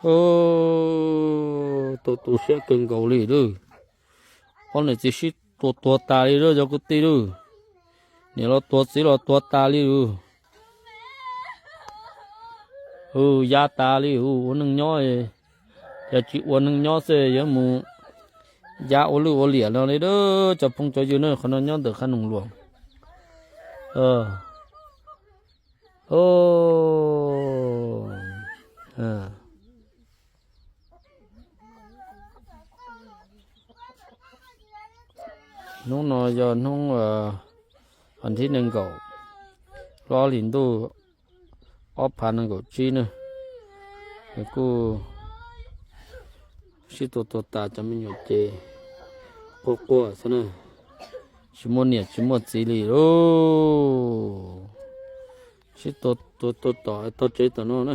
Tus tu siab kawg nkaus li lawm. Ob niam txiv sib tua tuag tas li lawm cov kwv tij lawm. Niam los tuag txiv los tuag tas li lawm. Hu ya tas li, hu ua neej nyob, yog tsis ua neej nyob xwb yuav mus ya ua lwj ua liam no li lawm cov phooj cov ywg na. Qhov no nyob ntawm Qhab Noom Luam. Hnub no yog hnub vas thib nees nkaum, lub ob hlis ntuj ob phav nees nkaum tsib na. Nws kuj sib tua tuag tas cov me nyuam ces quaj quaj xwb na. Tsis muaj niam tsis muaj txiv li lauj. Sib tua tuag tom tog tsev tom no na.